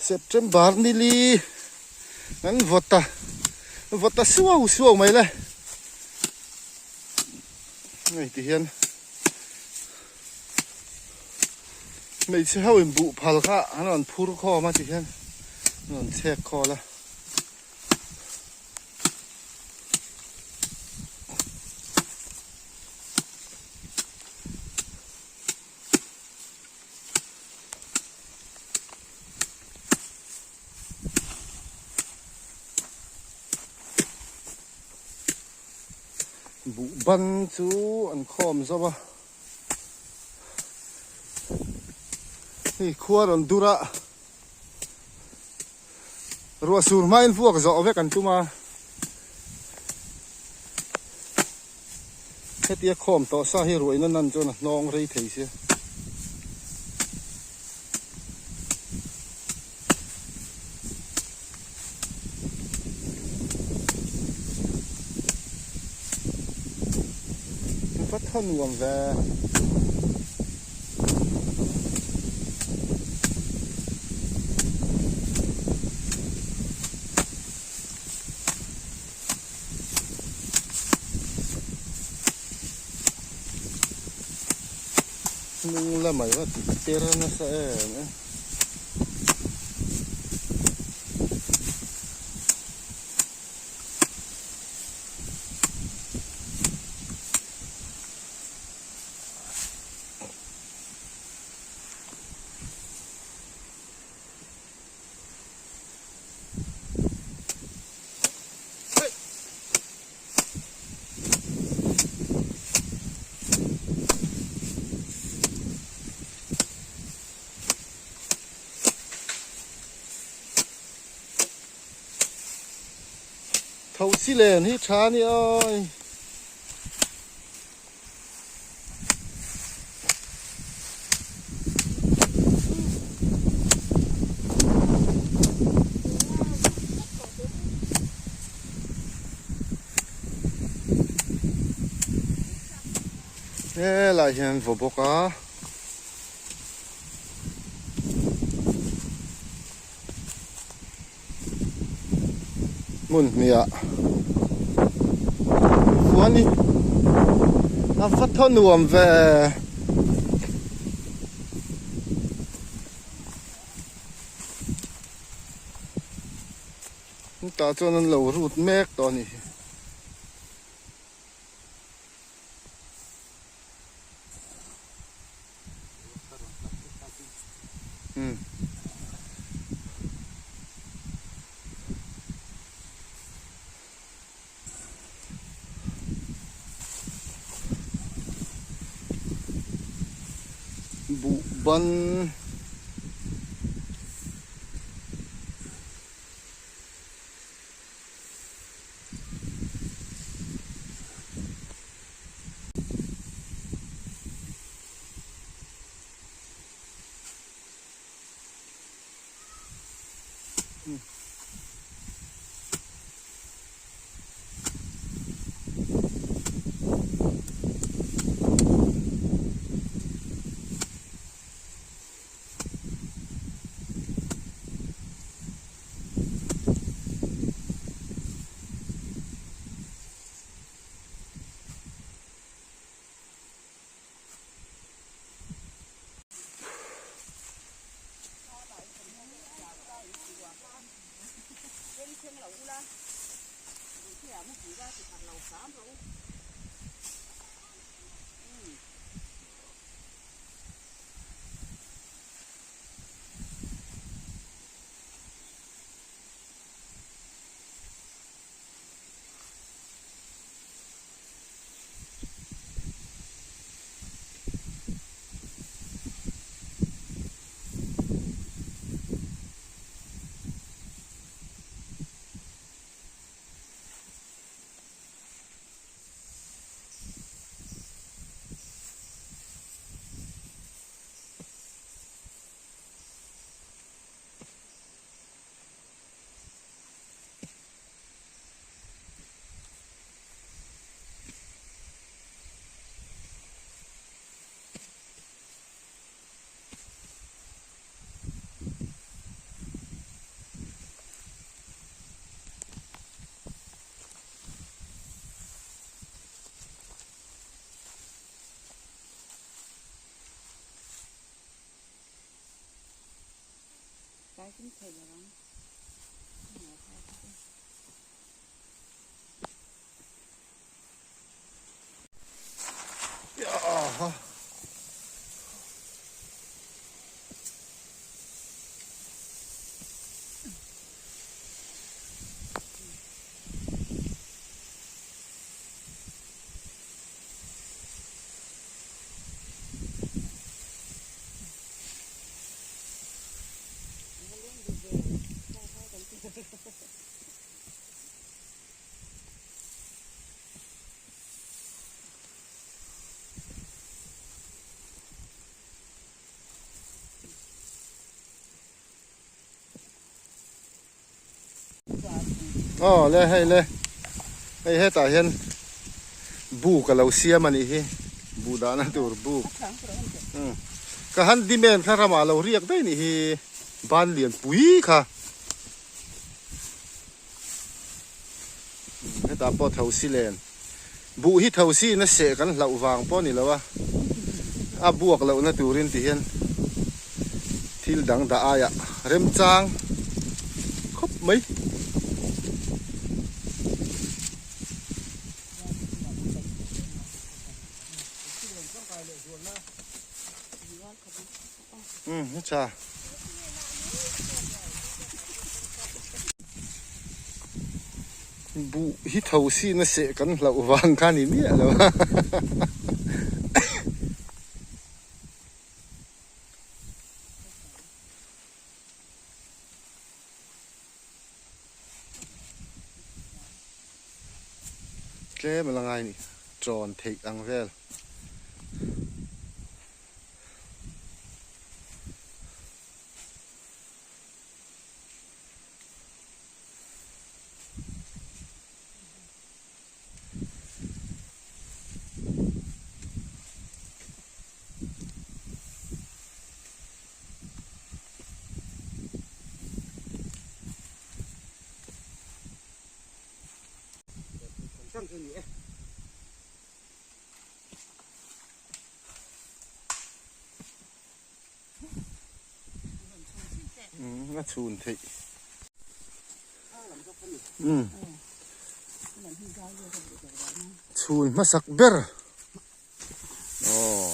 September ni li an vawt ta vawt ta suau suau mai le hei ti hian hmeichhe ho in buh phal kha an rawn phur khawm a ti hian an rawn chhek khawl a. Buh ban chu an khawm zo a hei khua rawn dur a ruah sur hmain vuak zawh vek an tum a hetia khawm tawh sa hi ruahina nan chuan a hnawng rei thei sia. Va tha nuam ve. Hnung lamah hi a ti per nasa em em. Tho si len hi tha ni oi. Helai hian vaw bawk a. Hmun hniah chuan i a va thaw nuam ve. Tah chuan an lo rut mek tawh a nih hi. Buh ban. Aw le hei le hei hetah hian buk a lo siam a nih hi buh dahna tur buk ka han demand kha ramah a lo riak daih a nih hi ban lian pui kha. Hetah pawh thosi len buh hi thosi in a seh kan hlauh vang pawh a ni lo a, a buak lohna turin ti hian thil dang dah aiah remchang khawp mai. Umm tha. Buh hi tho sihna seh kan hlauh vang kha ni miah lo a. Tlem a la ngai ni chawn theih ang vel. A chhun theih. Chhun hmasak ber. Aw.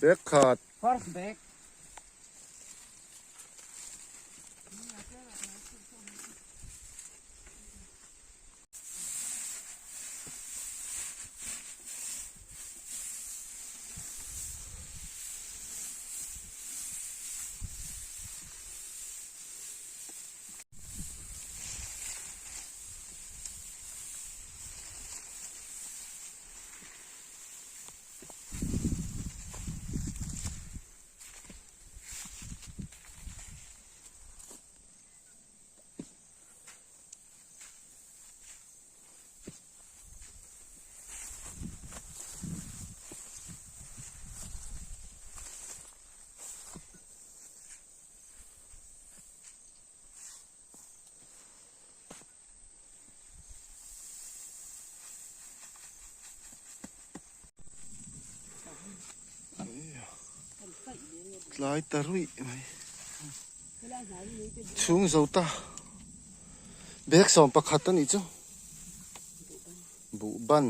Bag khat. First bag. Tlai ta ruih mai. Chhung zo ta. Bag 11 a nih chu. Buh ban.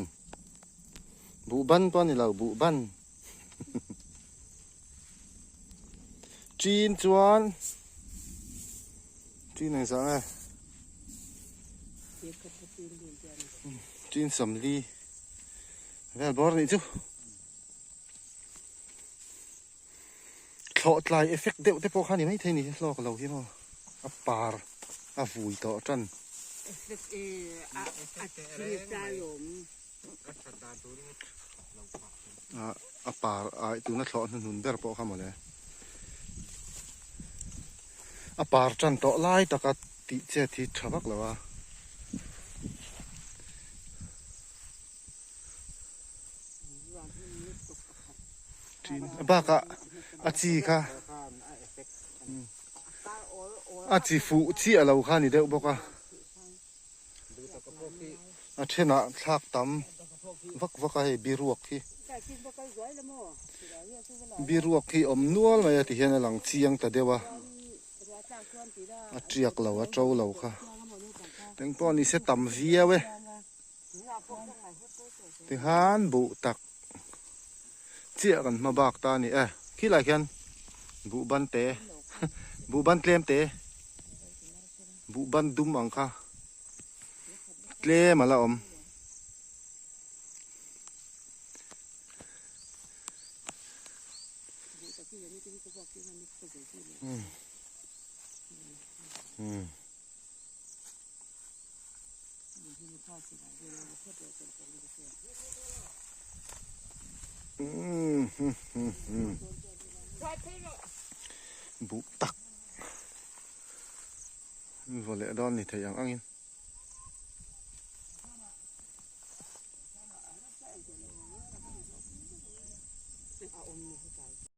Buh ban pawh a ni lo, buh ban. Chin chuan chin engzah nge? Chin 40 vel bawr a nih chu. Thlawh tlai effect deuh te pawh kha ni maithei ni hlawk lo hi maw a par a vui tawh tan. A par ai tuna thlawh hnuhnun ber pawh kha mawle. A par tan tawh lai taka tih chet hi tha vak lo a. Bakah a chi kha a chi fuh chiah lo kha a ni deuh bawk a. A thenah thlak tam vak vak a hei biruak hi biruak hi awm nual mai a ti hian a lang chiang ta deuh a a tiak lo a to lo kha engpawh ni se tam viau e tikhan buh tak chiah kan hma bak ta a ni e khilai khian buh ban te buh ban tlem te buh ban dum ang kha tlem a la awm. Buh tak vaw leh dawn ni thei ang angin.